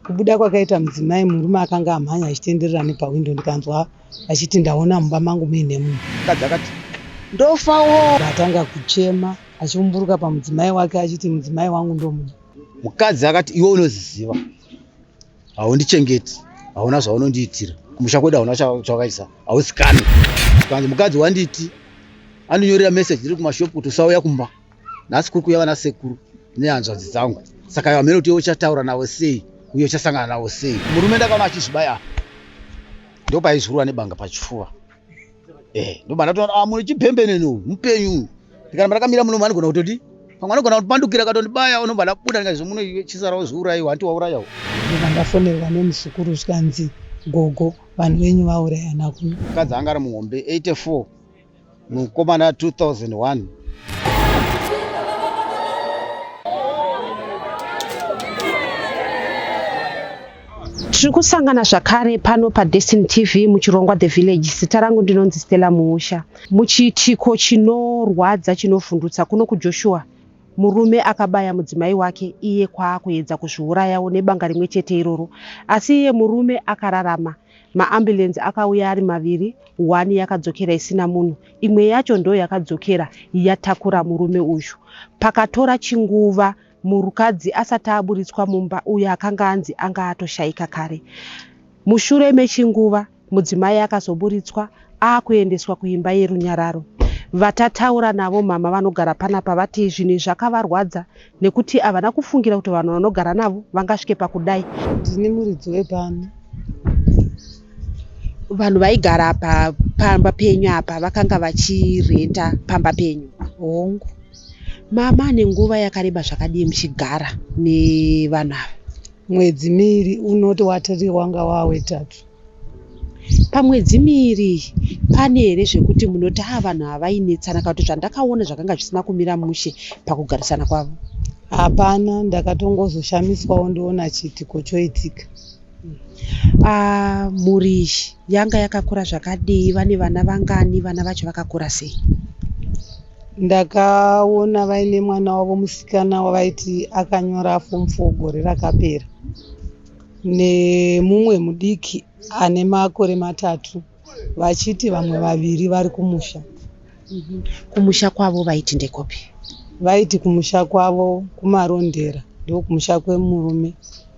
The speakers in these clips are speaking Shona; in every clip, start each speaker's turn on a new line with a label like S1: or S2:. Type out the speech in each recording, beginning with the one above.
S1: Kubuda kwakaita mudzimai, murume akanga amhanya achitenderera nepahwindo ndikanzwa achiti ndaona mumba mangu muine munhu.
S2: Mukadzi akati ndofawo.
S1: Atanga kuchema achiumburuka pamudzimai wake achiti mudzimai wangu ndomuda.
S2: Mukadzi akati iwe unoziziva haundichengeti, hauna zvaunondiitira, kumusha kwedu hauna chawakaisa, hausikani. Kanzi mukadzi wanditi andinyorera message ndiri kumashopu kuti usauya kumba nhasi kuri kuuya vana sekuru nehanzvadzi dzangu, saka hameno kuti iwe uchataura navo sei uye uchasangana navo sei. Murume ndakaona achizvibaya apa, ndopaizvurwa nebanga pachifuva. Ndobva ndatoona mune chipembenene uyu mupenyu uyu, ndikaramba ndakamira muno anogona kutodi pamwe anogona kutipandukira akatondibaya, unobva ndabuda ndikati muno iwe chisara uzviurayiwa, hanti waurayawo.
S1: Ndobva ndafonerwa nemuzukuru zvikanzi gogo vanhu venyu vaurayana kuno.
S2: Mukadzi anga ari muhombe 84, mukomana 2001.
S3: Tiri kusangana zvakare pano paDestiny TV muchirongwa The Village. Zita rangu ndinonzi Stella Muusha. Muchiitiko chinorwadza chinovhundutsa kuno kuJoshua, murume akabaya mudzimai wake iye kwaakuedza kuzviurayawo nebanga rimwe chete iroro. Asi iye murume akararama. Maambulenzi akauya ari maviri, one yakadzokera isina munhu, imwe yacho ndo yakadzokera yatakura murume uyu. Pakatora chinguva mukadzi asati aburitswa mumba uyo akanga anzi anga atoshaika kare. Mushure mechinguva mudzimai akazoburitswa akuendeswa kuimba yerunyararo. Vatataura navo mama vanogara panapa vati zvinhu zvakavarwadza nekuti havana kufungira kuti vanhu vanogara navo vangasvike pakudai.
S1: Ndini muridzi wepano.
S3: Vanhu vaigara apa pamba penyu apa vakanga vachirenta pamba penyu.
S1: Hongu.
S3: Mama nenguva yakareba zvakadii muchigara nevanhu ava?
S1: Mwedzi miiri unoti watiri wanga wawetatu.
S3: Pamwedzi miiri pane here zvekuti munoti vanhu ava vainetsana kana kuti zvandakaona zvakanga zvisina kumira mushe pakugarisana kwavo?
S1: Hapana, ndakatongozoshamiswawo ndiona chiitiko choitika.
S3: Mhuri iyi yanga yakakura zvakadii? Vane vana vangani? Vana vacho vakakura sei?
S1: Ndakaona vaine mwana wavo musikana wavaiti akanyora form 4 gore rakapera, nemumwe mudiki ane makore 3, vachiti vamwe vaviri vari kumusha.
S3: Kumusha kwavo vaiti ndekopi?
S1: Vaiti kumusha kwavo kuMarondera, ndokumusha kwemurume.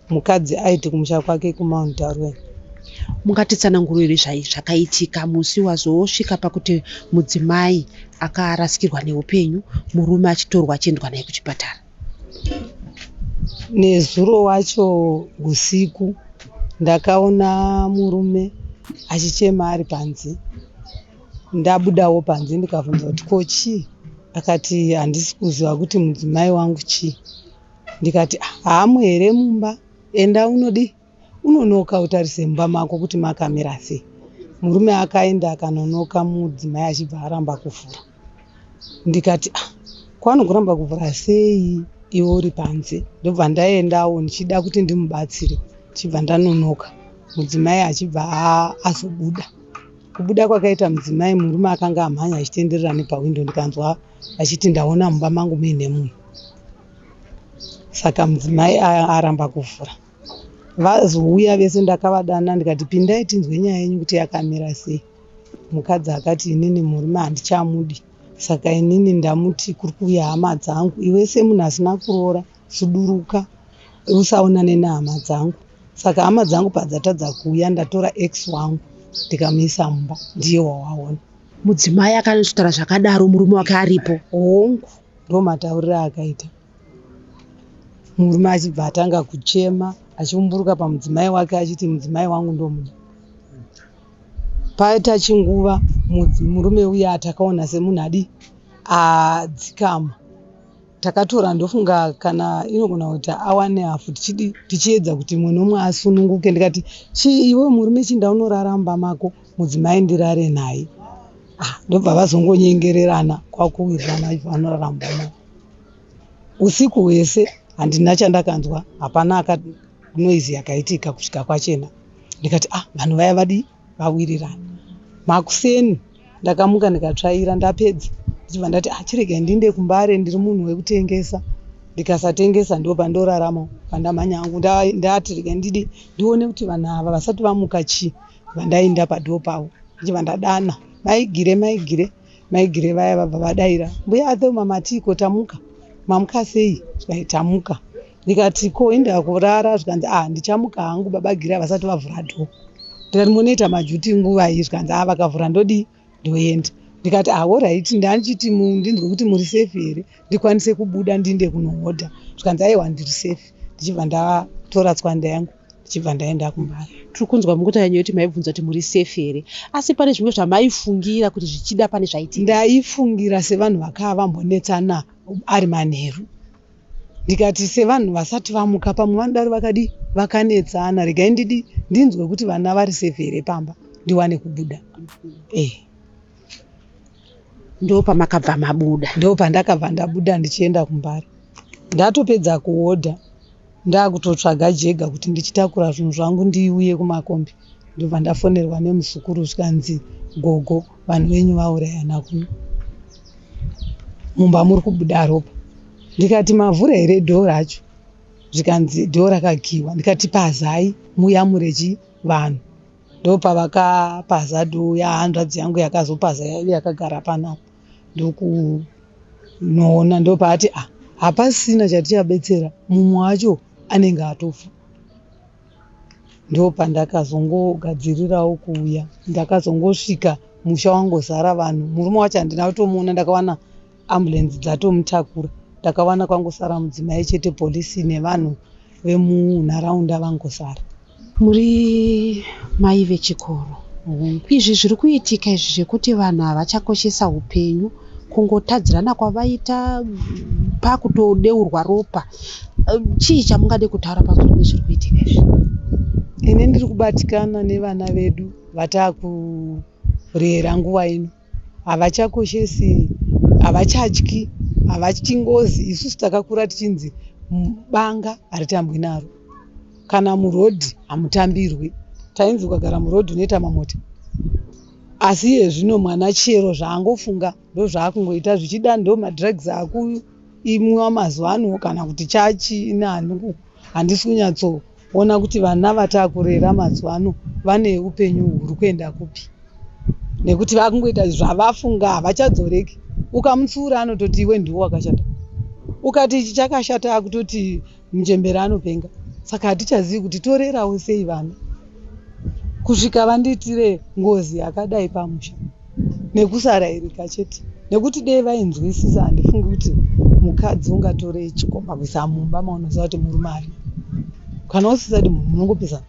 S1: Mukadzi aiti kumusha kwake kuMount Darwin.
S3: Mungatitsanangurire zvakaitika musi wazosvika pakuti mudzimai akarasikirwa neupenyu, murume achitorwa achiendwa naye kuchipatara?
S1: Nezuro wacho usiku ndakaona murume achichema ari panze. Ndabudawo panze ndikabvunza kuti ko chii? Akati handisi kuziva kuti mudzimai wangu chii. Ndikati haamu here mumba? Enda unodi unonoka utarise mumba mako kuti makamira sei. Murume akaenda akanonoka, mudzimai achibva aramba kuvhura. Ndikati kwaanokuramba kuvhura sei iwe uri panze? Ndobva ndaendawo ndichida kuti ndimubatsire, ndichibva ndanonoka. Mudzimai achibva azobuda. Kubuda kwakaita mudzimai, murume akanga amhanya achitenderera nepahwindo ndikanzwa achiti ndaona mumba mangu muine munhu. Saka mudzimai aramba kuvhura. Vazouya vese ndakavadana ndikati pindai tinzwe nyaya yenyu kuti yakamira sei. Mukadzi akati inini murume handichamudi, saka inini ndamuti kuri kuuya hama dzangu, iwe semunhu asina kuroora suduruka usaonane nehama dzangu. Saka hama dzangu padzatadza kuuya ndatora ex wangu ndikamuisa mumba, ndiye wawaona.
S3: Mudzimai akanotaura zvakadaro murume wake aripo?
S1: Hongu, ndo matauriro akaita. Murume achibva atanga kuchema achiumburuka pamudzimai wake achiti mudzimai wangu ndomuda. Paita chinguva murume uya takaona semunhu adi adzikama. Takatora ndofunga kana inogona kuita awa nehafu tichiedza kuti mumwe nomwe asununguke. Ndikati chii iwe murume chinda unorara mumba mako, mudzimai ndirare naye. Ndobva vazongonyengererana kwakuwirirana vanorara mumba mako. Usiku hwese handina chandakanzwa, hapana noise yakaitika kusvika kwachena. Ndikati vanhu vaya vadi vawirirana. Makuseni ndakamuka ndikatsvaira ndapedza, ndichibva ndati chiregai ndiende kuMbare, ndiri munhu wekutengesa. Ndikasatengesa ndo pandorarama pandamhanya hangu ndati rega ndidi ndione kuti vanhu ava vasati vamuka chii. Vandaenda padhoo pavo ndichibva ndadana maigire maigire maigire vaya vabva vadaira mbuya Athelma matiiko tamuka mamuka sei zvikanzi tamuka ndikati ko inda kurara zvikanzi ah ndichamuka hangu baba Gire havasati vavhura dhoo ndikati munoita majuti nguvai zvikanzi ah vakavhura ndodii ndoenda ndikati ah alright ndandichiti ndinzwe kuti muri safe here ndikwanise kubuda ndinde kunohodha zvikanzi aiwa ndiri safe ndichibva ndatora tswanda yangu ndichibva ndaenda kumbare.
S3: Tiri kunzwa mukutaura nyaya yekuti maibvunza kuti muri safe here asi pane zvimwe zvamaifungira kuti zvichida pane zvaitika.
S1: Ndaifungira sevanhu vakava vambonetsana ari manheru ndikati sevanhu vasati vamuka pamwe vanodaro vakadi vakanetsana regai ndidi ndinzwe kuti vana vari safe here pamba ndiwane kubuda eh.
S3: Ndopamakabva mabuda.
S1: Ndopandakabva ndabuda ndichienda kumbare ndatopedza kuhodha ndakutotsvaga jega kuti ndichitakura zvinhu zvangu ndiuye kumakombi ndobva ndafonerwa nemuzukuru zvikanzi gogo vanhu venyu vaurayana kuno mumba muri kubuda ropa ndikati mavhura here dhoo racho zvikanzi dhoo rakakiwa ndikati pazai muyamure chi vanhu ndopavakapaza dhoo yahanzvadzi yangu yakazopaza yaive yakagara panapa ndokunoona ndopaati ah hapasina chatichabetsera mumwe wacho anenge atofa ndopandakazongogadzirirawo kuuya ndakazongosvika musha wangozara vanhu murume wacho handina kutomuona ndakawana ambulance dzatomutakura ndakawana kwangosara mudzimai chete polisi nevanhu vemunharaunda vangosara.
S3: Muri mai vechikoro izvi zviri kuitika izvi zvekuti vanhu havachakoshesa upenyu kungotadzirana kwavaita pakutodeurwa ropa chii chamungade kutaura pamusoro pezviri kuitika izvi?
S1: Ini ndiri kubatikana nevana vedu vatakurera nguva ino havachakoshesi havachatyi havatyi ngozi isusu takakura tichinzi banga haritambwi naro kana murodhi hamutambirwi tainzi ukagara murodhi unoita mamota asi iye zvino mwana chero zvaangofunga ndozvaakungoita zvichida ndo madrugs akuimwiwa mazuva ano kana kuti chachi ini handisi kunyatsoona kuti vana vatakurera mazuva ano vane upenyu huri kuenda kupi nekuti vakungoita zvavafunga havachadzoreki ukamutsiura anototi iwe ndiwe wakashata ukati ichi chakashata akutoti muchembere anopenga saka hatichazivi kuti torerawo sei vana kusvika vandiitire ngozi yakadai pamusha nekusarairika chete nekuti dei vainzwisisa handifungi kuti mukadzi ungatore chikomba kuisa mumba maunoziva kuti murume ari kana usisadi munhu munongopesana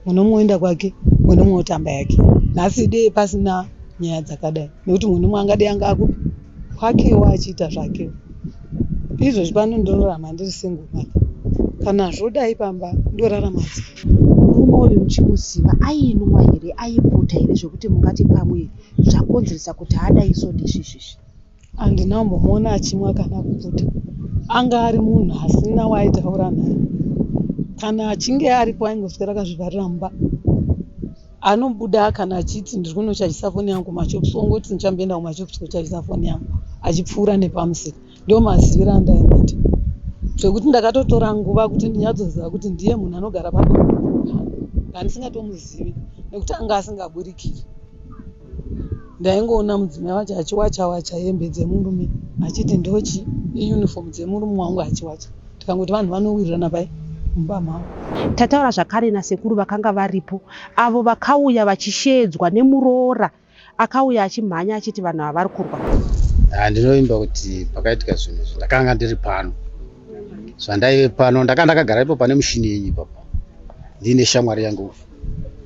S1: mumwe nomumwe oenda kwake mumwe nomumwe otamba yake nhasi dei pasina nyaya dzakadai nekuti mumwe nomumwe angadei anga akupi kwakewo achiita zvakewo izvozvi pano ndorarama ndiri single mother kana zvodai pamba ndorarama sei
S3: Murume uyu muchimuziva ainwa here aiputa here zvekuti mungati pamwe zvakonzeresa kuti adai so ndezvizvizvi?
S1: Handina kumbomuona achimwa kana kuputa anga ari munhu asina waaitaura naye kana achinge aripo aingoswera akazvivharira mumba anobuda kana achiti ndiri kunochajisa foni yangu kumashops ongoti ndichamboenda kumashops kochajisa foni yangu achipfuura nepamusika ndo maziviro andaimuita zvekuti ndakatotora nguva kuti ndinyatsoziva kuti ndiye munhu anogara pano ndandisingatomuzivi nekuti anga asingaburikiri ndaingoona mudzimai wacho achiwacha wacha hembe dzemurume achiti ndochi iuniform dzemurume wangu achiwacha tikangoti vanhu vanowirirana pai mumba mavo.
S3: Tataura zvakare nasekuru vakanga varipo avo vakauya vachisheedzwa nemuroora akauya achimhanya achiti vanhu ava vari kurwa.
S2: Ndinovimba kuti pakaitika zvinhu izvi ndakanga ndiri pano zvandaive pano ndakanga ndakagara ipo pane mushini yenyu ipapo ndiine shamwari yangu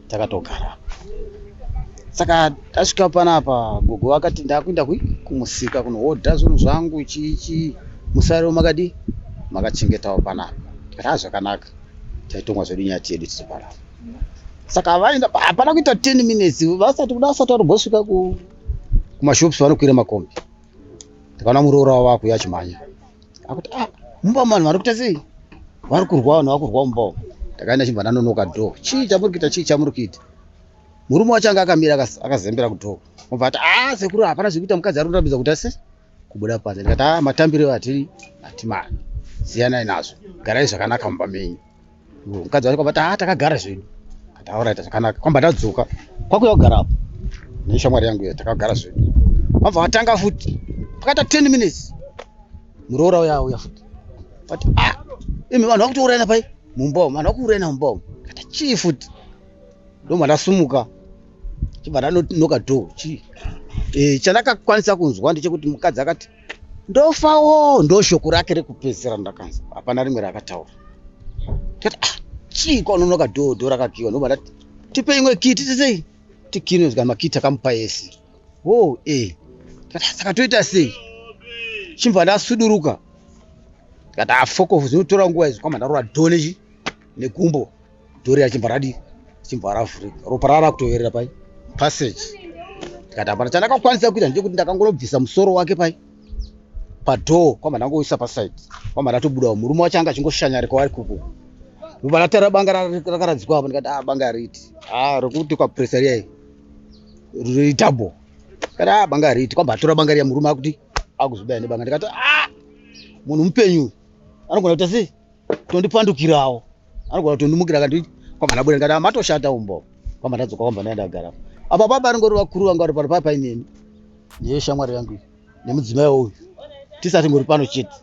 S2: takatogara saka tasvika panapa gogo vakati ndakuenda kumusika kunohodha zvinhu zvangu chii chii musariro makadii makachengetawo panapa tikati ha zvakanaka taitonga zvedu nyati yedu tiri panapa saka vaenda hapana kuita 10 minutes vasati kuda vasati varobosvika kumashops vanokwira makombi tikaona muroora wavo akuuya achimhanya akuti ah mumba vanhu vari kuita sei vari kurwa vanhu vakurwa mumba umu ndakaenda chibva ndanonoka dhoo chii chamuri kuita chii chamuri kuita murume wacho anga akamira akazembera kudhoo obva ati ah sekuru hapana zvekuita mukadzi ari kurambidza kuti ase kubuda panze ndikati ah matambiro atiri hatimani. Siyanai nazvo, garai zvakanaka mumba menyu. Mukadzi wacho kwabva ah takagara zvedu. Kati alright zvakanaka. Kwamba tadzoka kwakuya kugara apo neshamwari yangu iya takagara zvedu. Vabva vatanga futi pakaita 10 minutes muroora uya auya futi. Vati ah imi vanhu vakutourayana pai mumba umu, vanhu vakuurayana mumba umu. Kati chii futi? Ndobva ndasumuka chibva ndanonoka door chii. Eh chandakakwanisa kunzwa ndechekuti mukadzi akati ndofawo ndoshoko rake rekupedzisira ndakanzwa hapana rimwe raakataura tikati ah chii kwaunonoka dhoo dhoo rakakiwa ndobva ndati tipe imwe kii titi sei tikino zika makii takamupa yese ho e tikati ah, saka toita sei chimbva ndasuduruka tikati afokofu ah, zvinotora nguva izvi kwamba ndarova dhoo nechi negumbo Dori achibva radi achibva ravhurika ropa rara kutoverera pai passage ndikati hapana chandakakwanisa kuita ndechekuti ndakangonobvisa musoro wake pai padoor kwamba ndangoisa paside kwamba ndatobudawo murume wacho anga achingoshanyarika wari kuku ndobva ndatara banga rakaradzikwa apo ndikati ah banga riiti ah rokuti kwapresa riyai riri double ndikati ah banga riiti kwamba atora banga riya murume akuti akuzvibaya nebanga ndikati ah munhu mupenyu anogona kuita sei tondipandukirawo anogona kutondimukira akandi kwamba ndabuda ndikati matoshata umbo kwamba ndadzoka kwamba ndaya ndagara apa baba ringori vakuru vanga vari pano papa ineni ndiye shamwari yangu iyi nemudzimai uyu tisati ngori pano chete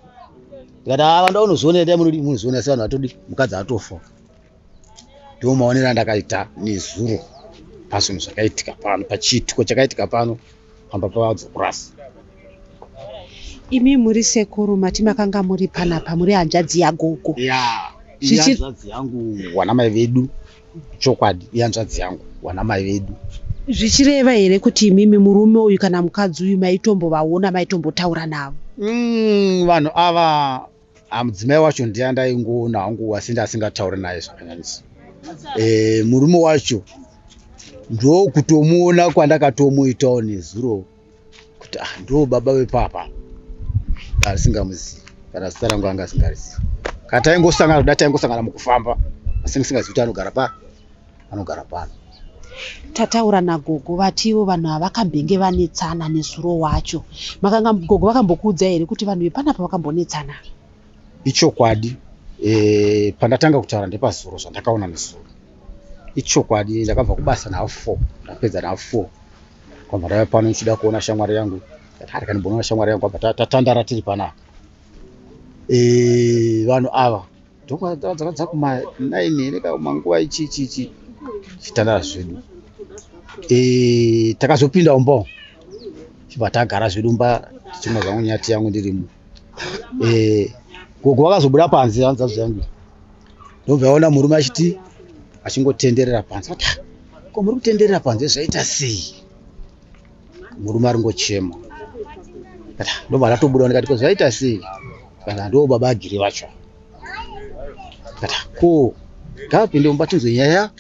S2: ndikati ava ndaunozviona endai munodi munozviona sevanhu vatodi mukadzi atofa ndiwo maonero andakaita nezuro pazvinhu zvakaitika pano pachiitiko chakaitika pano pamba pavadzokurasi
S3: Imi muri sekuru mati makanga muri panapa muri hanzvadzi yagogo.
S2: Ya, ihanzvadzi yangu wana mai vedu. Chokwadi, ihanzvadzi yangu wana mai vedu.
S3: Zvichireva here kuti imimi murume uyu kana mukadzi uyu maitombovaona maitombotaura navo?
S2: Vanhu ava Ah, mudzimai wacho ndiye andaingoona hangu asi ndasingatauri naye zvakanyanyisa. E, murume wacho ndokutomuona kwandakatomuitawo nezuro kuti ah, ndo baba vepapa asingamuzivi kana zita rangu anga asingarizivi. Kana taingosangana kuda taingosangana mukufamba asi ndisingazivi kuti anogara pa anogara pano.
S3: Tataura nagogo vati ivo vanhu ava vakambenge vanetsana nezuro wacho. Makanga gogo vakambokuudzai here kuti vanhu vepanapa vakambonetsana?
S2: Ichokwadi e, pandatanga kutaura ndepazuro zvandakaona nezuro. Ichokwadi ndakabva kubasa na half 4 ndapedza na half 4 kwabva ndauya pano ndichida kuona shamwari yangu ndati arika ndimboona shamwari yangu kwabva tatandara tiri panapa. E, vanhu ava Ndokwadza kuma 9 here kamanguva ichi ichi ichi chitandara zvedu. Eh takazopinda umba. Chibva tagara zvedu mumba tichimwa zvangu nyati yangu ndirimo. Eh gogo vakazobuda panze hanzvadzi yangu. Ndobva yaona murume achiti achingotenderera panze. Vati ah, ko muri kutenderera panze zvaita sei? Murume ari ngochema. Ndobva ndatobuda ndikati ko zvaita sei? Kana ndo baba Agiri vacho. Ndikati ko ngavapinde mumba tinzwe nyaya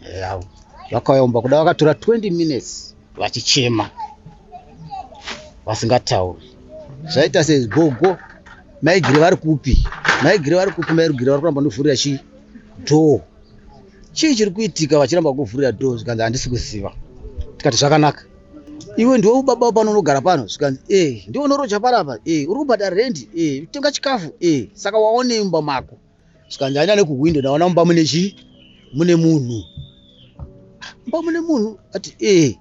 S2: nyaya yavo. Vakauya mumba kuda vakatora 20 minutes vachichema vasingatauri. Zvaita sei gogo maigire vari kupi? Maigire vari kupi? Maigire vari kuramba ndovhurira chi door. Chii chiri kuitika vachiramba kuvhurira door zvikanzi handisi kuziva. Tikati zvakanaka. Iwe ndiwe baba pano unogara pano zvikanzi eh ndiwe unoroja panapa eh uri kubhadhara rendi eh kutenga chikafu eh saka waonei mumba mako zvikanzi aenda nekuhwindo ndaona mumba mune chii mune munhu ah, mumba mune munhu ati eh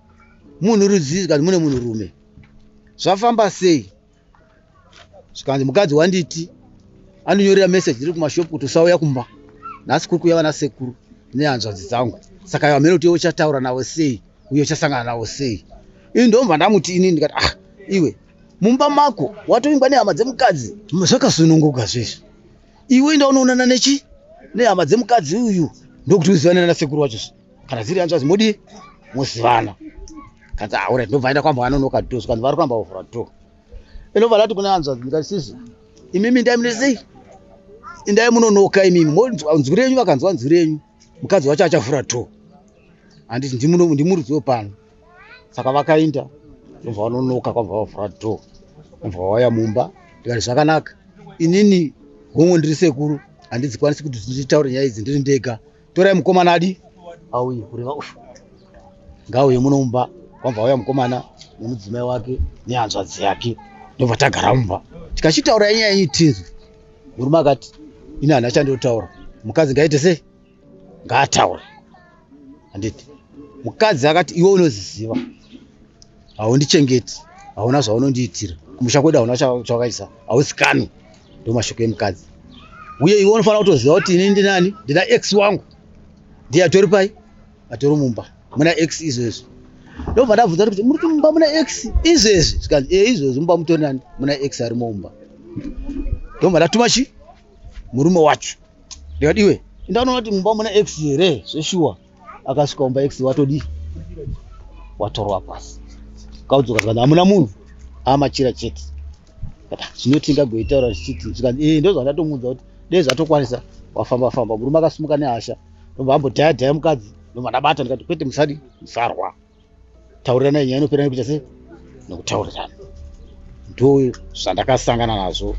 S2: munhu rudzii zvikanzi mune munhu rume zvafamba sei zvikanzi mukadzi wanditi andinyorera message ndiri kumashop kuti usauya kumba nhasi kuri kuuya vana sekuru nehanzvadzi dzangu saka hameno kuti uchataura navo sei uye uchasangana navo sei ini ndobva ndamuti ini ndikati ah iwe mumba mako watovingwa nehama dzemukadzi zvakasununguka zvezvi iwe inda unoonana nechi nehama dzemukadzi uyu ndokuti uzivane nana sekuru wacho kana dziri hanzvadzi modii mozivana kanzi aure ah, ndobva aenda kwamba anonoka do zvikanzi vari kuramba kuvhura do inobva ndati kune hanzvadzi ndikati sisi imimi indai mune sei indai munonoka imimi nzwi renyu vakanzwa nzwi renyu mukadzi wacho achavhura do handiti ndimuridzi wepano saka vakainda ndobva vanonoka kwabva vavhura do ndobva vauya mumba ndikati zvakanaka inini hongu ndiri sekuru handidzikwanisi kuti nditaure nyaya idzi ndiri ndega torai mukomana adi auye kureva uyu ngauye muno mumba kwabva auya mukomana nemudzimai wake nehanzvadzi yake ndobva tagara mumba tikachitaura nyaya yenyu tinzwe Murume akati ini handina chandinotaura, mukadzi ngaite sei, ngaataure. Handiti mukadzi akati iwe unoziziva, haundichengeti, hauna zvaunondiitira, kumusha kwedu hauna chawakaisa, hauzikanwi. Ndo mashoko emukadzi. Uye iwe unofanira kutoziva kuti ini ndinani, ndina ex wangu, ndiye atori pai, atori mumba muna ex izvezvi. Ndobva ndabvunza kuti muri kuti mumba muna ex izvezvi? Zvikanzi e izvezvi mumba mutori nani, muna ex arimo mumba. Ndobva ndatuma chi murume wacho, ndikati iwe ndanoona kuti mumba muna ex here zveshuwa. Akasvika mumba ex watodii, watorwa pasi. Kaudzoka zvikanzi hamuna munhu, amachira chete. Zvino tingagoitaura zvichiti zvikanzi ee ndozvandatomuudza kuti dei zvatokwanisa wafamba famba. Murume akasimuka nehasha, ndobva ambodhaya dhaya mukadzi, ndobva ndabata ndikati kwete, musadi musarwa, tauriranai nyaya inopera nekuita sei, nekutaurirana. Ndo zvandakasangana nazvo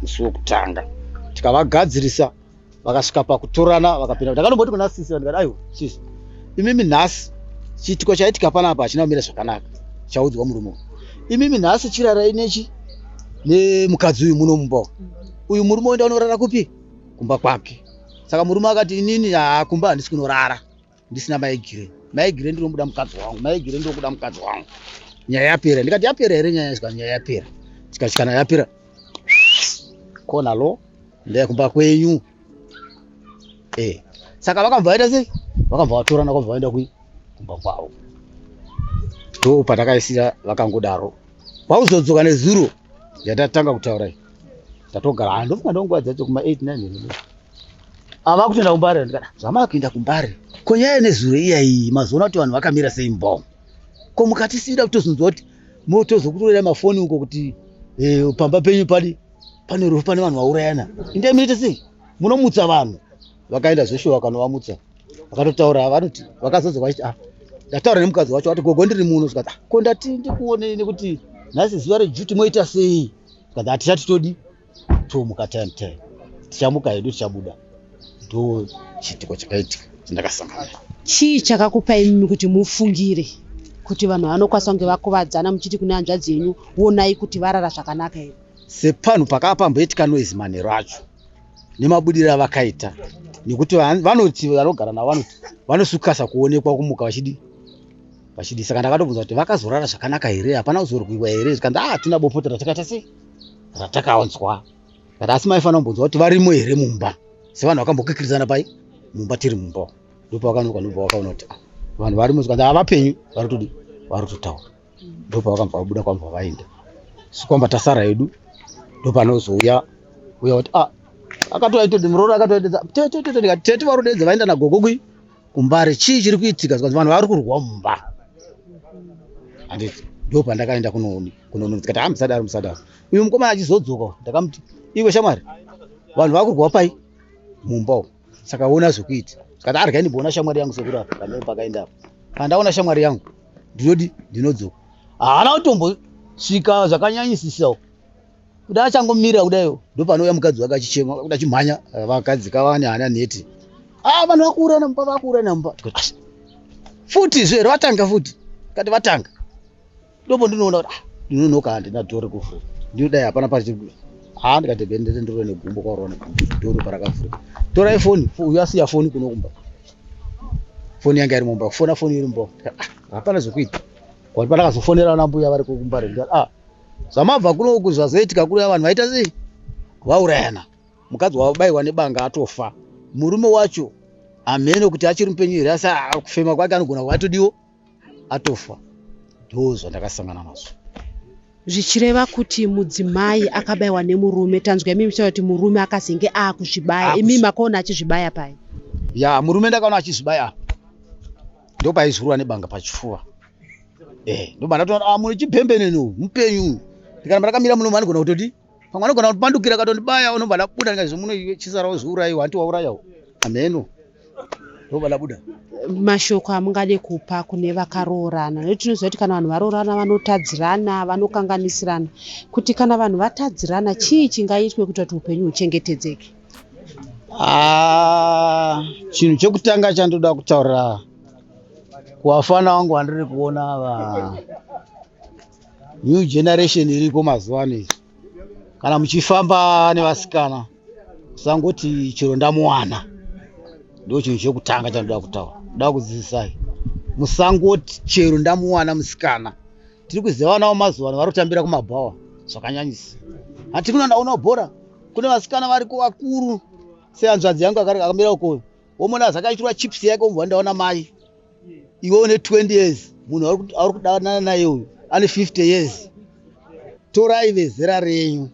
S2: musi wekutanga. Tikavagadzirisa, vakasvika pakutorana, vakapinda. Ndakanomboti kuna sisi, ndikati aiwa sisi, imimi nhasi chiitiko chaitika panapa hachina kumira zvakanaka, chaudzwa murume uyu. Imimi nhasi chirarai nechi nemukadzi uyu muno mumba uyu. Murume uyu unorara kupi? Kumba kwake. Saka murume akati inini haa kumba handisi kunorara ndisina maigire. Maigire ndinomuda mukadzi wangu, maigire ndinokuda mukadzi wangu. Nyaya yapera. Ndikati yapera here nyaya? Zvikanzi nyaya yapera. Tikati kana yapera kona lo ndaya kumba kwenyu. Saka vakabva vaita sei? Vakabva vatorana, vakabva vaenda kumba kwavo. Ndo patakaisira vakangodaro. Kwauzodzoka nezuro yatatanga kutaura iyi. Tatogara ndofunga ndonguva dzacho kuma 8 9. Ava kutoenda kuMbare, ndikati zvamakuenda kuMbare. Ko nyaya nezuro iya iyi mazoona kuti vanhu vakamira sei mumba. Ko mukatisida kutozonzwa kuti motozokutorera mafoni uko kuti pamba penyu pari pane rufu, pane vanhu vaurayana. Indai munoita sei? Munomutsa vanhu. Vakaenda zveshuwa vakanovamutsa. Vakatotaura vanoti vakazodzoka vachiti ah ndataura nemukadzi wacho vati gogo ndiri muno. Zvikati ah ko ndati ndikuonei nekuti nhasi zuva reduty moita sei? Zvikati hatichati todi tomuka time time. Tichamuka hedu tichabuda. Ndo chiitiko chakaitika chandakasangana nacho.
S3: Chii chakakupai imimi kuti mufungire kuti vanhu vanokwanisa kunge vakuvadzana muchiti kune hanzvadzi yenyu onai kuti varara zvakanaka here?
S2: Sepanhu pakava pamboitika noise manheru acho nemabudiro avakaita, nekuti vanoti vanogara navo vanoti vanosukasa kuonekwa kumuka vachidi. Saka ndakatobvunza kuti vakazorara zvakanaka here, hapana kuzorwiwa here? Zvikanzi ah hatina bopoto ratakaita sei ratakaonzwa. Kati asi maifanira kumbonzwa kuti varimo here mumba, sevanhu vakambokikirizana pai mumba tiri mumba. Ndopavakanoka ndobva vakaona kuti vanhu varimo, zvikanzi havapenyu vari kutotaura. Ndopavakabva vabuda kwabva vaenda. Sikwamba tasara hedu, ndopanozouya uya kuti ah akatoaita muroora akatoaita tete tete, ndikati tete varudedza vaenda nagogo kui kuMbare, chii chiri kuitika? Zvikanzi vanhu vari kurwa mumba. Handiti ndopandakaenda kunoona ndikati ah musadaro musadaro. Uyu mukomana achizodzoka ndakamuti iwe shamwari vanhu vakurwa pai mumba umu, saka ona zvekuita. Zvikati arya ndimboona shamwari yangu sekuru apa pamene pakaenda apa. Pandaona shamwari yangu ndinodi ndinodzoka. Haana kutombosvika zvakanyanyisisa kuda achangomira kudayo ndopanouya mukadzi wake achichema kuda achimhanya. Vakadzi kavane hana neti. Ah vanhu vakuurana mumba, vakuurana mumba. Tikati futi zve vatanga futi. Kati vatanga. Ndopo ndinoona kuti ah ndinonoka handina dhori kuvhura. Ndinodai hapana pachiri. Ah ndikati bendere ndiro negumbo kwaurwa negumbo. Dhori parakavhurika. Torai foni, uyu asiya foni kuno kumba. Foni yanga iri mumba, kufona foni iri mumba. Ah hapana zvekuita. Kwati pandakazofonera vana mbuya vari kuMbare ndikati ah zvamabva kuno uku zvazoitika kuri vanhu vaita sei? Vaurayana. Mukadzi wabaiwa nebanga atofa. Murume wacho hameno kuti achiri mupenyu here, asi kufema kwake anogona kuva atodiwo atofa. Ndo zvandakasangana nazvo.
S3: Zvichireva kuti mudzimai akabaiwa nemurume. Tanzwa imimi muchitaura kuti murume akazenge akuzvibaya. Imimi makaona achizvibaya pai?
S2: Ya murume ndakaona achizvibaya. Ndopaizvurwa nebanga pachifuva. Ndobva ndatoona ah mune chipembenene uyu mupenyu uyu. Ndikaramba ndakamira muno anogona kutodi pamwe anogona kutipandukira akatondibaya, unobva ndabuda ndikati zvomuno chisara wozviurayiwa hanti waurayawo hameno. Ndobva ndabuda.
S3: Mashoko amungade kupa kune vakaroorana, nekuti tinoziva kuti kana vanhu varoorana vanotadzirana, vanokanganisirana, kuti kana vanhu vatadzirana chii chingaitwe kuita kuti upenyu huchengetedzeke?
S2: Chinhu chekutanga chandoda kutaurira kuvafana vangu vandiri kuona ava new generation iriko mazuva ano izvi, kana muchifamba nevasikana Usangoti chero ndamuwana. Ndo chinhu chekutanga chandoda kutaura. Ndoda kudzidzisai. Musangoti chero ndamuwana musikana. Tiri kuziva vana vemazuva ano vari kutambira kumabhawa zvakanyanyisa. Hati kuno ndaona bhora. Kune vasikana variko vakuru. Sehanzvadzi yangu akamira uko. Womona zvakaitirwa chips yake womubva ndaona mai. Iwe une 20 years. Munhu ari kudanana naye uyu ane 50 years. Torai vezera renyu.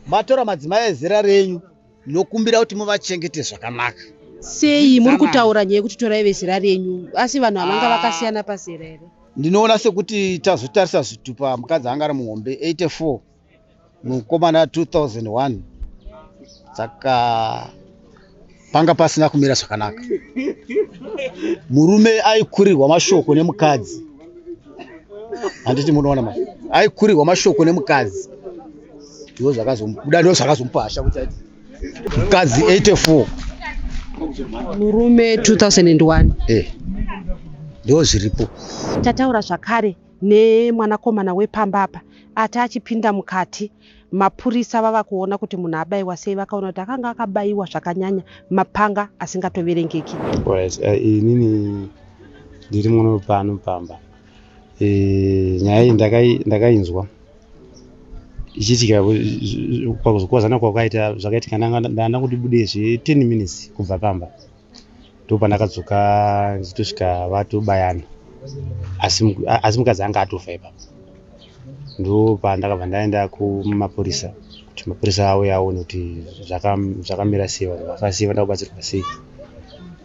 S2: Matora madzimai ezera renyu. Ndinokumbira kuti muvachengete zvakanaka.
S3: Sei muri kutaura nyaya yekuti torai vezera renyu asi vanhu havanga vakasiyana pazera here?
S2: Ndinoona sekuti tazotarisa zvitupa, mukadzi anga ari muhombe 84, mukomana 2001, saka panga pasina kumira zvakanaka. Murume aikurirwa mashoko nemukadzi, handiti munoona ma aikurirwa mashoko nemukadzi, ndizvo zvakazomubuda, ndizvo zvakazomupa hasha kuti aiti mukadzi 84
S3: murume 2001.
S2: Ndo zviripo.
S3: Tataura zvakare nemwanakomana wepamba apa ati achipinda mukati mapurisa vava kuona kuti munhu abayiwa sei, vakaona kuti akanga akabayiwa zvakanyanya mapanga asingatoverengeki.
S4: Alright, inini ndiri muno pano pamba. Nyaya iyi ndakainzwa ichiitika pakuzokwazana kwakaita zvakaitika, ndanga kuti bude zve 10 minutes kubva pamba, ndopandakadzoka ndichitosvika vatobayana, asi mukadzi anga atofa ipapo. Ndopandakabva ndaenda kumapurisa kuti mapurisa auye aone kuti zvakamira sei, vanhu vafa sei, vanoda kubatsirwa sei.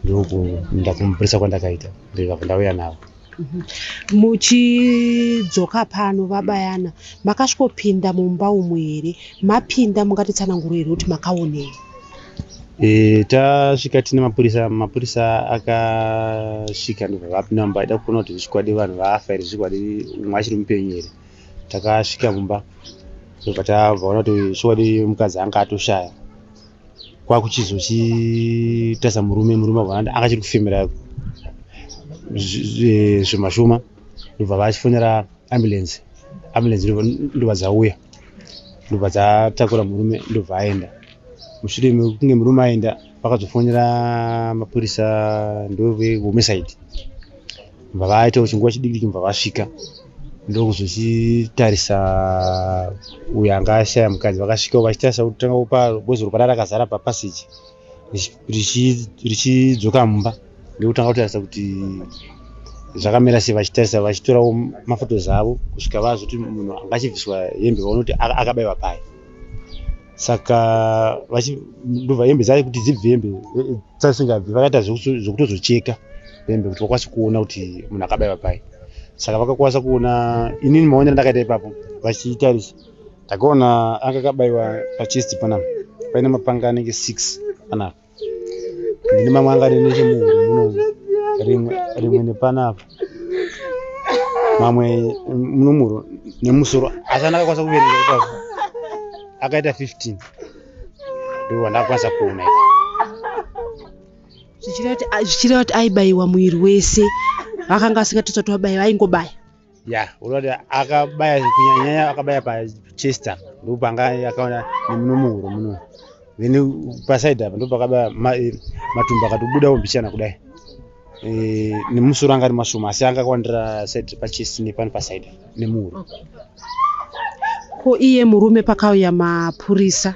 S4: Ndokuenda kumapurisa kwandakaita, ndikabva ndauya navo.
S3: Muchidzoka pano vabayana, makasvikopinda mumba umu here? Mapinda mungatitsananguro here kuti makaonei?
S4: Tasvika tine mapurisa, mapurisa akasvika ndobva vapinda mumba aida kuona kuti zvichokwadi vanhu vafa here, zvichokwadi umwe achiri mupenyu here. Takasvika mumba ndobva tavaona kuti chokwadi mukadzi anga atoshaya. Kwakuchizochitarisa murume, murume abva anga achiri kufemera zvimashoma, ndobva vachifonera ambulance, ambulance ndobva dzauya, ndobva dzatakura murume, ndobva aenda. Mushure mekunge murume aenda, vakazofonera mapurisa ndovehomicide, bva vaita chinguva chidiki diki bva vasvika, ndokuzochitarisa uyo anga ashaya mukadzi. Vakasvika vachitarisa kutanga kupa bozi ropa rakazara papassage richidzoka mumba, ndokutanga kutarisa kuti zvakamira sei, vachitarisa vachitorawo mafotos avo kusvika vazoti munhu anga achibviswa hembe vaona kuti akabayiwa pai. Saka ndobva hembe dzacho kuti dzibve, hembe dzasingabvi, vakaita zvekutozocheka hembe kuti vakwanise kuona kuti munhu akabayiwa pai. Saka vakakwanisa kuona, inini maonero andakaita ipapo vachitarisa, ndakaona anga akabayiwa pachest panapa paine mapanga anenge 6 panapa, ndine mamwe anga ari nechemuhuro muno, rimwe nepanapa, mamwe muno muhuro nemusoro, asi andakakwanisa kuverenga ipapo akaita 15, ndo vandakakwanisa kuona ipapo.
S3: Zvichireva kuti aibayiwa muviri wese, vakanga vasingatotsa kuti vabayiwa, aingobaya.
S4: Ya, urati akabaya kunyanyanya akabaya pachest apa, ndopanga akaona nemuno muhuro muno, then paside apa ndopakabaya matumbu akatobudawo mbichana kudai, nemusoro anga ari mashoma, asi anga akawandira side pachest nepano paside nemuhuro.
S3: Ko iye murume, pakauya mapurisa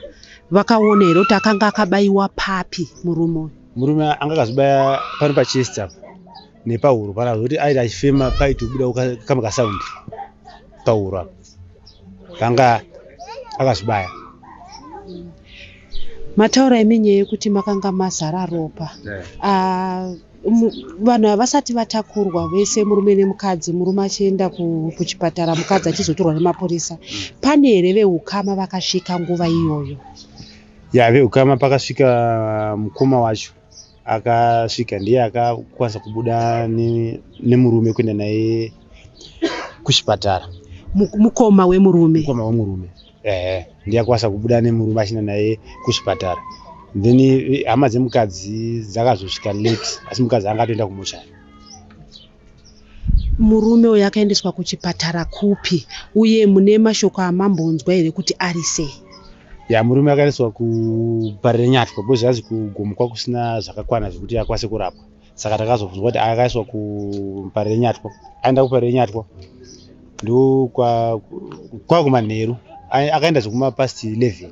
S3: vakaona here kuti akanga akabayiwa papi murume uyu?
S4: Murume anga akazobaya pano pachest apa nepahuro pana, zvokuti aiti achifema paitobudawo kamwe kasound pahuro apa panga akazvibaya.
S3: Mataura imi nyaya yekuti makanga mazara ropa. Vanhu havasati vatakurwa vese murume nemukadzi, murume achienda kuchipatara, mukadzi achizotorwa nemapurisa, pane here veukama vakasvika nguva iyoyo?
S4: Ya, veukama pakasvika mukoma wacho, akasvika ndiye akakwanisa kubuda nemurume kuenda naye kuchipatara.
S3: Mukoma wemurume?
S4: Mukoma wemurume, ehe, ndiye akakwanisa kubuda nemurume achienda naye kuchipatara. Then hama dzemukadzi dzakazosvika late, asi mukadzi anga atoenda kumochari.
S3: Murume uyu akaendeswa kuchipatara kupi, uye mune mashoko amambonzwa here kuti ari sei?
S4: Ya, murume akaendeswa kuParirenyatwa because zvanzi kugomo kwakusina zvakakwana zvekuti akwanise kurapwa. Saka takazobvunzwa kuti akaiswa kuParirenyatwa. Aenda kuParirenyatwa ndokwakumanheru, akaenda zvekuma past 11,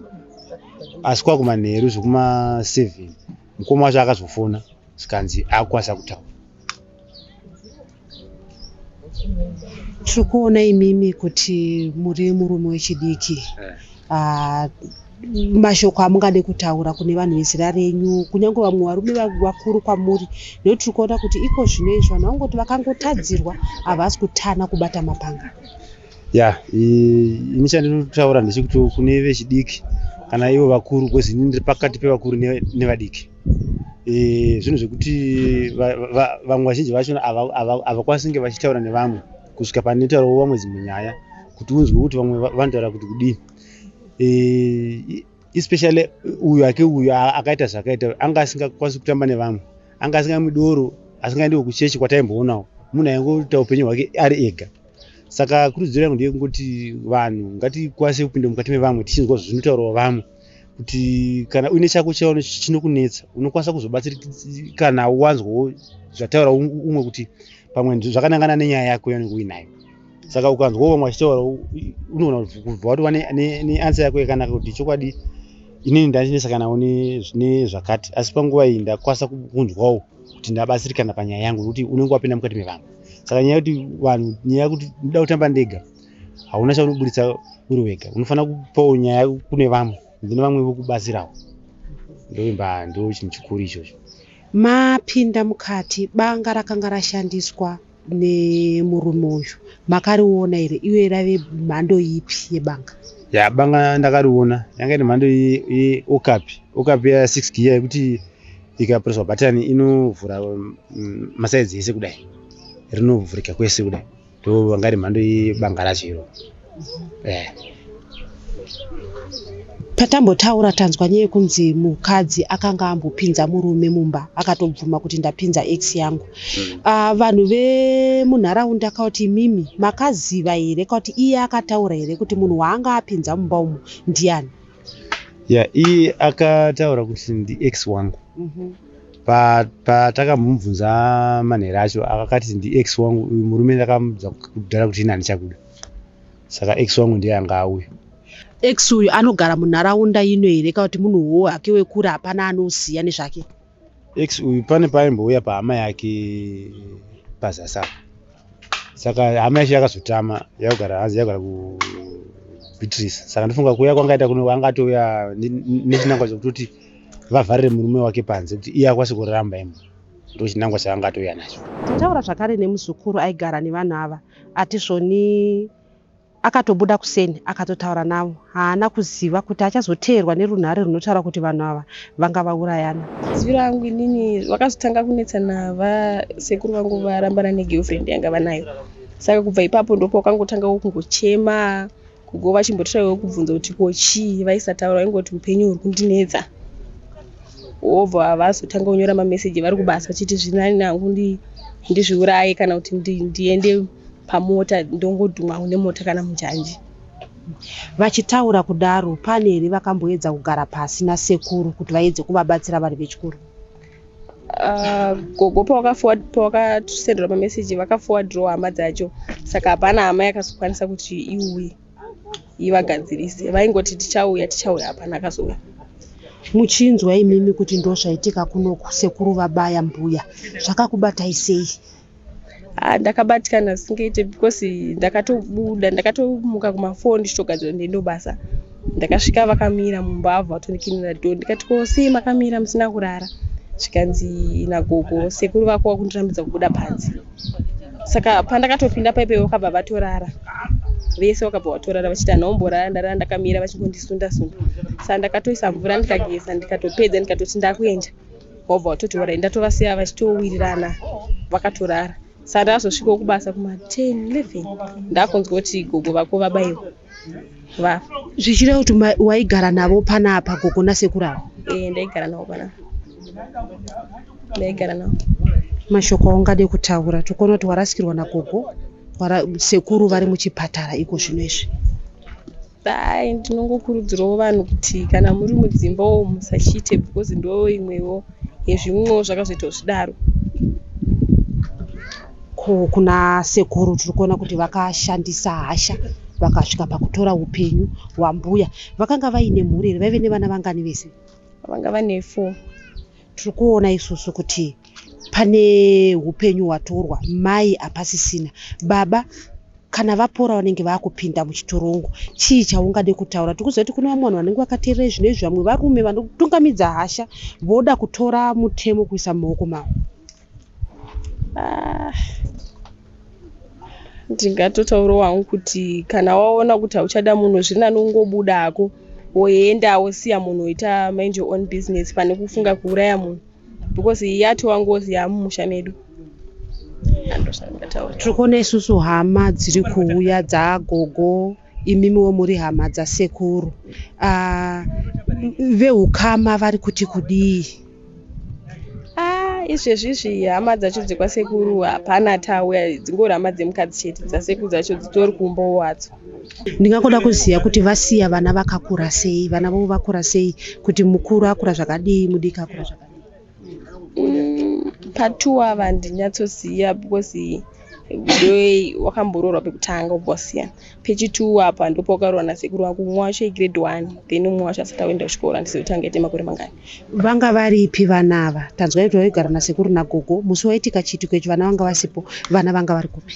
S4: asi kwakumanheru zvekuma 7 mukoma wacho akazofona zvikanzi akukwanisa kutaura.
S3: Tiri kuona imimi kuti muri murume wechidiki. Mashoko amungade kutaura kune vanhu vezera renyu, kunyange vamwe varume vakuru kwamuri, nekuti tiri kuona kuti iko zvino izvi vanhu vangoti vakangotadzirwa havasi kutana kubata mapanga.
S4: Ya, ini chandinotaura ndechekuti kune vechidiki kana ivo vakuru, because ini ndiri pakati pevakuru nevadiki. Zvinhu zvekuti vamwe vazhinji vachona havakwanisi kunge vachitaura nevamwe kusvika panotaurawo vamwe dzimwe nyaya kuti unzwe kuti vamwe vanotaura kuti kudini. Especially uyu ake uyu akaita zvakaita, anga asingakwanisi kutamba nevamwe, anga asingamwi doro, asingaendiwo kuchechi kwataimboonawo, munhu aingoita upenyu hwake ari ega. Saka kurudziro yangu ndeyekungoti vanhu ngatikwanise kupinda mukati mevamwe tichinzwa zvinotaurawo vamwe, kuti kana uine chako chaona chinokunetsa unokwanisa kuzobatsirikana wanzwawo zvataura umwe kuti pamwe zvakanangana nenyaya yako yaunenge uinayo. Saka ukanzwawo vamwe vachitaura unoona kubva watova neanswer yako yakanaka kuti chokwadi inini ndachinesakanawo nezvakati, asi panguva iyi ndakwanisa kunzwawo kuti ndabatsirikana panyaya yangu, nekuti unenge wapinda mukati mevamwe. Saka nyaya yekuti vanhu, nyaya yekuti ndoda kutamba ndega, hauna chaunoburitsa uri wega, unofanira kupawo nyaya kune vamwe, then vamwe vokubatsirawo. Ndoimba ndo chinhu chikuru ichocho.
S3: Mapinda mukati, banga rakanga rashandiswa nemurume uyu makariona here? Iwe rave mhando ipi yebanga?
S4: Ya, banga ndakariona, yanga iri mhando yeOkapi, Okapi ya 6 gear, yekuti ikapreswa bhatani inovhura masaizi ese kudai, rinovhurika kwese kudai. Ndo vanga iri mhando yebanga racho iro.
S3: Patambotaura tanzwa nyaya yekunzi mukadzi akanga ambopinza murume mumba, akatobvuma kuti ndapinza ex yangu. Vanhu vemunharaunda kauti imimi makaziva here kauti iye akataura here kuti munhu waanga apinza mumba umu ndiani?
S4: Ya, iye akataura kuti ndi ex wangu. Patakamubvunza manhero acho akati ndi ex wangu uyu murume, ndakamudza kudhara kuti ini handichakuda, saka ex wangu ndiye anga auya.
S3: Ex uyu anogara munharaunda ino here kauti munhuwo hake wekure, hapana anoziya nezvake?
S4: Ex uyu pane paaimbouya pahama yake pazasi apa, saka hama yacho yakazotama, yakugara, hanzi yakugara kuBeatrice. Saka ndofunga kuuya kwangaita kuno angatouya nechinangwa chekutoti vavharire murume wake panze kuti iye akwanise kuraramba imo, ndo chinangwa chaangatouya nacho.
S3: Tataura zvakare nemuzukuru aigara nevanhu ava, ati zvoni akatobuda kuseni akatotaura navo, haana kuziva kuti achazoteerwa nerunhare runotaura kuti vanhu ava vanga vaurayana.
S5: Ziviro angu inini, vakazotanga kunetsana vasekuru vangu varambana negirlfriend yanga vanayo. Saka kubva ipapo ndipo wakangotanga kungochema. Gogo vachimbotiraiwo kubvunza kuti ko chii, vaisataura, vaingoti upenyu huri kundinetsa. Wobva vazotanga kunyora mameseji vari kubasa vachiti zvinani nangu ndizviuraye kana kuti ndiende pamota ndongodhumwa nemota kana munjanji.
S3: Vachitaura kudaro, pane here vakamboedza kugara pasi nasekuru kuti vaedze kuvabatsira vari vechikuru?
S5: Gogo pawakasendera mameseji vakaforwardirawo hama dzacho, saka hapana hama yakazokwanisa kuti iuye ivagadzirise. Vaingoti tichauya, tichauya, hapana akazouya.
S3: Muchinzwa imimi kuti ndo zvaitika kunoku, sekuru vabaya mbuya, zvakakubatai sei?
S5: Ah, ndakabatikana zvisingaite because ndakatobuda, ndakatomuka kuma4 ndichitogadzira ndiende kubasa. Ndakasvika vakamira mumba, vabva vatondikinira door. Ndikati ko sei makamira musina kurara? Zvikanzi nagogo, sekuru vako vakundirambidza kubuda panze. Saka pandakatopinda paipai vakabva vatorara vese, vakabva vatorara vachiti handinaumborara, ndarara ndakamira vachingondisunda sunda. Saka ndakatoisa mvura ndikageza, ndikatopedza, ndikatoti ndakuenda, wabva watoti orai, ndatovasiya vachitowirirana vakatorara. Saka ndakazosvikawo kubasa kuma10 11 ndakunzwa kuti gogo vako vabayiwa vafa.
S3: Zvichireva kuti waigara navo panapa, gogo nasekuru ava?
S5: E, ndaigara navo panapa, ndaigara navo.
S3: Mashoko aungade kutaura, tikuona kuti warasikirwa nagogo, sekuru vari muchipatara iko zvino izvi.
S5: Ai, ndinongokurudzirawo vanhu kuti kana muri mudzimba umu musachiite because ndo imwewo yezvimwewo zvakazoitawo zvidaro.
S3: Ko kuna sekuru tiri kuona kuti vakashandisa hasha vakasvika pakutora upenyu hwambuya. Vakanga vaine mhuri here? Vaive nevana vangani vese?
S5: Vanga vane 4.
S3: Tiri kuona isusu kuti pane upenyu hwatorwa, mai hapasisina, baba kana vapora vanenge vakupinda muchitorongo. Chii chaungade kutaura? Tiri kuziva kuti kune vamwe vanhu vanenge vakateerera izvi neizvi, vamwe varume vanotungamidza hasha voda kutora mutemo kuisa mumaoko mavo.
S5: Ah, ndingatotaurawo hangu kuti kana waona kuti hauchada munhu zviri nani ungobuda hako woenda wosiya munhu woita mind your own business pane kufunga kuuraya munhu because iyi yatova ngozi yaamumusha medu. Ndozvandingataura.
S3: Tiri kuona isusu hama dziri kuuya dzagogo, imimiwo muri hama dzasekuru. Ah, veukama vari kuti kudii?
S5: Ah, izvezvi izvi hama dzacho dzekwasekuru hapana tauya, dzingori hama dzemukadzi chete, dzasekuru dzacho dzitori kumba wadzo.
S3: Ndingangoda kuziva kuti vasiya vana vakakura sei, vana vavo vakura sei, kuti mukuru akura zvakadii, mudiki akura zvakadii.
S5: Patu ava handinyatsoziva because doi wakamboroorwa pekutanga ubva wasiyana. Pechitu apa ndipo wakaroorwa nasekuru wako, umwe wacho igrade 1 then umwe wacho asati aenda kuchikoro, handizivi kuti angaite makore mangani.
S3: Vanga varipi vana ava? Tanzwa kuti vaigara nasekuru nagogo. Musi waitika chiitiko ichi vana vanga vasipo, vana vanga vari kupi?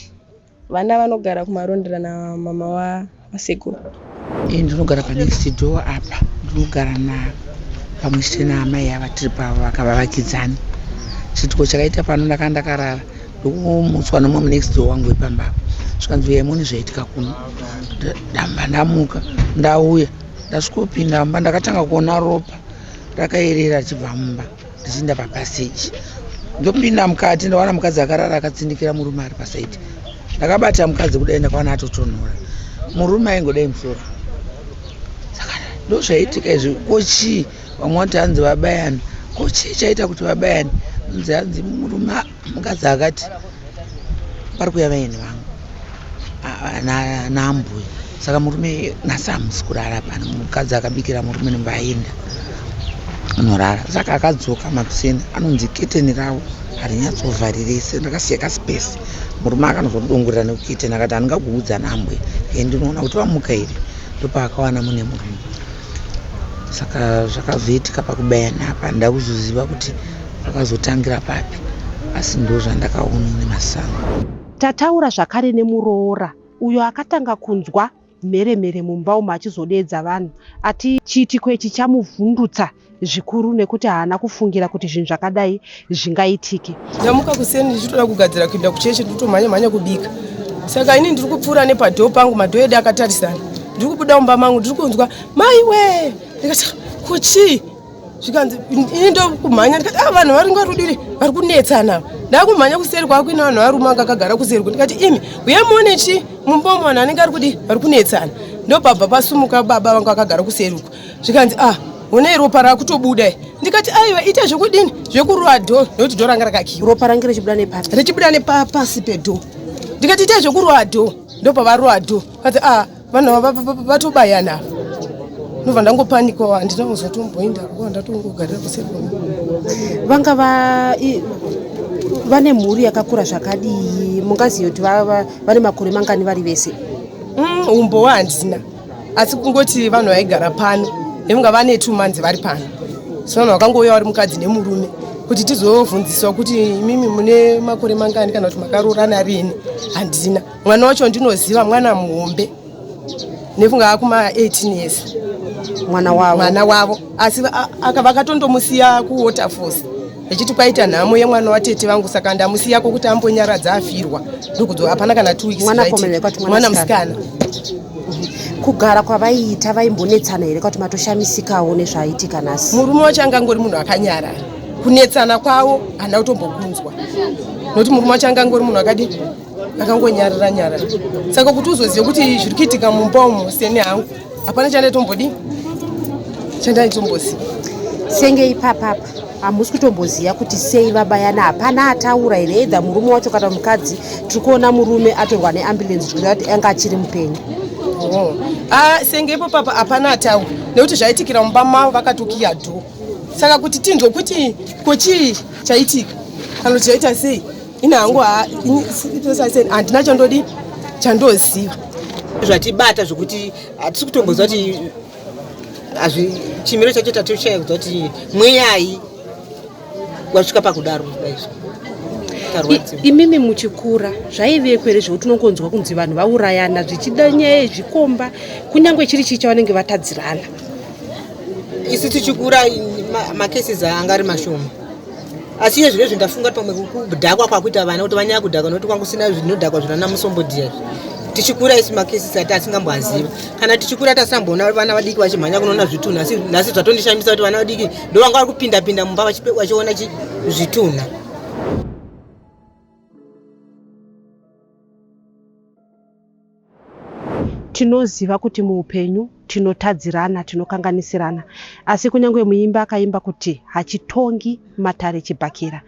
S5: Vana vanogara kumarondera namama vasekuru.
S6: Ini ndinogara panext door apa, ndinogara na pamwe chete naamai ava tiri pavo vakavavakidzani. Chiitiko chakaita pano, ndakanga ndakarara ndokumutswa nomumwe munext door wangu wepamba apa, zvikanzi uyai muone zvaitika kuno. Ndamba ndamuka ndauya, ndasvikopinda mumba ndakatanga kuona ropa rakaerera richibva mumba richienda papaseji. Ndopinda mukati ndawana mukadzi akarara akatsindikira murume ari pasaidi. Ndakabata mukadzi kudai ndakawana atotonhora, murume aingodai musoro. Saka ndozvaitika izvi. Ko chii? Vamwe vanoti hanzi vabayani. Ko chii chaita kuti vabayani? Hanzi hanzi murume mukadzi akati pari kuuya vaeni vangu naambuya, saka murume nhasi hamusi kurara pano. Mukadzi akabikira murume nemba aenda unorara. Saka akadzoka makuseni, anonzi keteni ravo harinyatsovhari rese, rakasiya kaspace. Murume akanozodongorera nekuketeni akati handingakuudza naambuya, ndinoona kuti vamuka here. Ndopaakawana mune murume. Saka zvakazoitika pakubayana apa handida kuzoziva kuti zvakazotangira papi, asi ndo zvandakaona nemasango.
S3: Tataura zvakare nemuroora uyo akatanga kunzwa mheremhere mumba umu achizodeedza vanhu. Ati chiitiko ichi chamuvhundutsa zvikuru nekuti haana kufungira kuti zvinhu zvakadai zvingaitike.
S7: Ndamuka kuseni ndichitoda kugadzira kuenda kuchechi, ndikutomhanya mhanya kubika. Saka ini ndiri kupfuura nepadhoo pangu, madhoo edu akatarisana. Ndiri kubuda mumba mangu ndiri kunzwa maiwe, ndikati kuchii? Zvikanzi ini ndokumhanya, ndikati ah, vanhu vari ngarudiri vari kunetsana. Ndakumhanya kuseri kwakuina vanhu varume vanga akagara kuseri, ndikati imi uye muone chi mumba umu vanhu anenge ari kudi vari kunetsana. Ndopabva pasumuka baba vanga vakagara kuseri uko, zvikanzi ah, honai ropa rakutobuda. Ndikati aiwa, ita zvekudini, zvekurova dhoo, nekuti dhoo ranga rakakiwa.
S3: Ropa range richibuda nepapi?
S7: Richibuda nepapasi pedhoo. Ndikati ita zvekurova dhoo, ndopavarova dhoo. Kati ah, vanhu vatobayana ava. Ndobva ndangopanikwa, handina kuzotomboenda kuko, ndatongogarira kuseri.
S3: Vanga vane mhuri yakakura zvakadii? Mungaziva kuti vane makore mangani vari vese?
S7: Umbowo handina, asi kungoti vanhu vaigara pano nekunga vane 2 months vari pano. So vanhu vakangouya vari mukadzi nemurume, kuti tizovhunziswa kuti imimi mune makore mangani kana kuti makaroorana rini, handina. Mwana wacho ndinoziva mwana muhombe, nekunga akuma 18 years.
S3: Mwana wavo?
S7: Mwana wavo, asi vakatondomusiya kuWaterfalls vechiti kwaita nhamo yemwana watete vangu, saka ndamusiyako kuti ambonyaradza afirwa, ndokudzo hapana kana 2 weeks.
S3: Mwanakomana kwati?
S7: Mwana musikana.
S3: Kugara kwavaiita vaimbonetsana here, kwati matoshamisikawo nezvaitika nhasi?
S7: Murume wacho angangori munhu akanyarara, kunetsana kwavo handina kutombokunzwa, nokuti murume wacho angangori munhu akadi akangonyarara nyarara. Saka kuti uzozive kuti zviri kuitika mumba umu, seni hangu hapana chandaitombodii, chandaitomboziva.
S3: Senge ipapapa hamusi kutomboziva kuti sei vabayana? Hapana ataura here, either murume wacho kana mukadzi? Tiri kuona murume atorwa neambulance, zvikureva kuti anga achiri mupenyu.
S7: Oh. Ah, senge ipo papa hapana ataura nekuti zvaitikira mumba mavo vakatokiya dho saka kuti tinzwe kuti ko chii chaitika kana kuti chaita sei ini hangu handina chandodi chandoziva.
S8: Zvatibata zvokuti hatisi kutomboziva kuti chimiro chacho tatoshaya kuziva kuti mweyai wasvika pakudaro daizvo.
S3: Imimi muchikura zvaiveko here zvekuti unongonzwa kunzi vanhu vaurayana zvichida nyaya yezvikomba kunyange chiri chii chavanenge vatadzirana?
S8: Isu tichikura macases anga ari mashoma, asi iye zvinezvi ndafunga kuti pamwe kudhakwa kwakuita vana kuti vanyanya kudhakwa nokuti kwanga kusina zvinodhakwa zvinana musombodhiya izvi. Tichikura isu macases ati asingamboaziva, kana tichikura tasamboona vana vadiki vachimhanya kunoona zvitunha, asi nhasi zvatondishamisa kuti vana vadiki ndo vanga vari kupinda pinda mumba vachiona zvitunha.
S3: Tinoziva kuti muupenyu tinotadzirana, tinokanganisirana, asi kunyange muimbi akaimba kuti hachitongi matare chibhakera.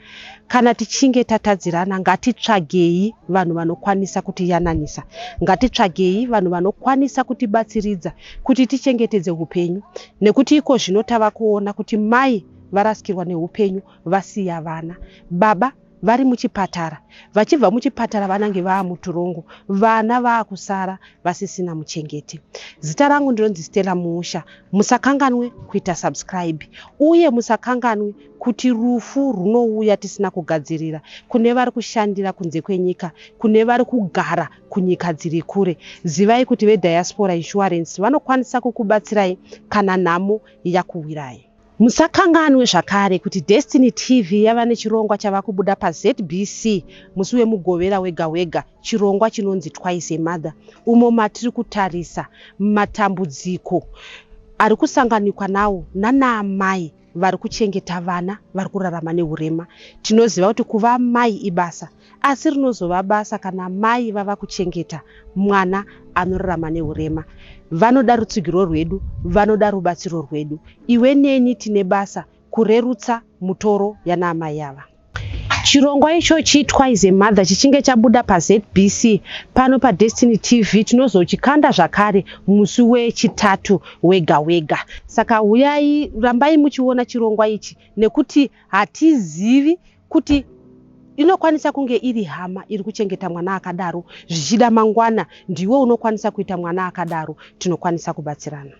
S3: Kana tichinge tatadzirana ngatitsvagei vanhu vanokwanisa kutiyananisa, ngatitsvagei vanhu vanokwanisa kutibatsiridza kuti tichengetedze upenyu, nekuti iko zvino tava kuona kuti mai varasikirwa neupenyu vasiya vana, baba vari muchipatara, vachibva muchipatara vanange vaamuturongo, vana vaakusara vasisina muchengeti. Zita rangu ndinonzi Stella Muusha. Musakanganwe kuita subscribe uye musakanganwe kuti rufu runouya tisina kugadzirira. Kune vari kushandira kunze kwenyika, kune vari kugara kunyika dziri kure, zivai kuti veDiaspora Insurance vanokwanisa kukubatsirai kana nhamo yakuwirai. Musakanganwe zvakare kuti Destiny TV yava nechirongwa chava kubuda paZBC musi weMugovera wega wega, chirongwa chinonzi Twice a Mother, umo matiri kutarisa matambudziko ari kusanganikwa nawo nanaamai vari kuchengeta vana vari kurarama nehurema. Tinoziva kuti kuva mai ibasa, asi rinozova basa kana mai vava kuchengeta mwana anorarama nehurema. Vanoda rutsigiro rwedu, vanoda rubatsiro rwedu. Iwe neni tine basa kurerutsa mutoro yanaamai ava. Chirongwa ichochi Twice a Mother chichinge chabuda paZBC pano paDestiny TV tinozochikanda zvakare musi weChitatu wega wega. Saka huyai, rambai muchiona chirongwa ichi nekuti hatizivi kuti inokwanisa kunge iri hama iri kuchengeta mwana akadaro, zvichida mangwana ndiwe unokwanisa kuita mwana akadaro, tinokwanisa kubatsirana.